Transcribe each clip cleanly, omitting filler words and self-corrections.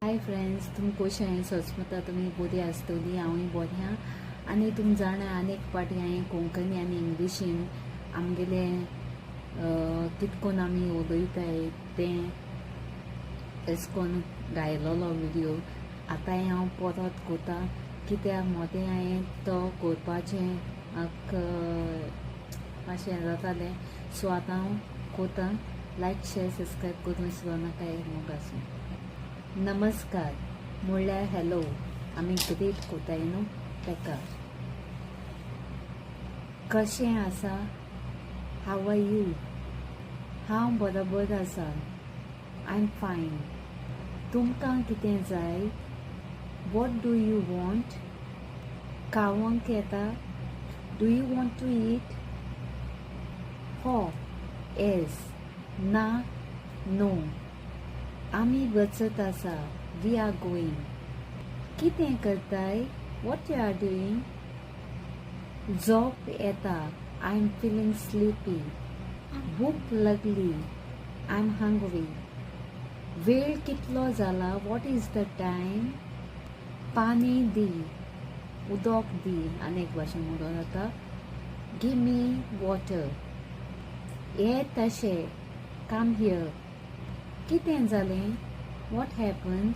Hi friends, तुमी कशें? सोचमता तुमी बरी आसतली. हांवूय बरें आहा. आनी तुमी जाणा, आनी एक पाटी हांवें कोंकणी आनी इंग्लिशीन आमगेले कितकोन आमी उलयताय तें एशें कोन्न गायलोलो विडियो. आतांय हांव परत कोता, कित्याक मोदें हांवें तो कोरपाचें म्हाका मातशें जातालें. सो आतां हांव कोता. लायक, शेर, सबस्क्रायब करूंक विसरो नाकाय. मोग आसूं. नमस्कार म्हणल्यार हॅलो. आमी ग्रीट कोताय न्हू तेका. कशें आसा? How are you? हांव बरोबर आसा. I am fine. तुमकां कितें जाय? What do you want? खावंक येता? Do you want to eat? हो, येस. ना, नो. आमी वचत आसा. We are going. कितें करताय? What you are doing? झोप येता. I am feeling sleepy. भूक लागली. I am hungry. वेळ कितलो जाला? What is the time? पाणी दी, उदक दी, आनी एक भाशेन म्हणून जाता. Give me water. ये तशें. Come here. कितें जालें? What happen?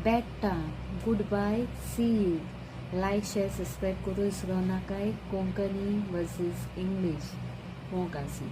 Betta. Good bye, see you. Like, share, subscribe करूं विसरो नाकाय. Konkani versus English. मोग आसूं.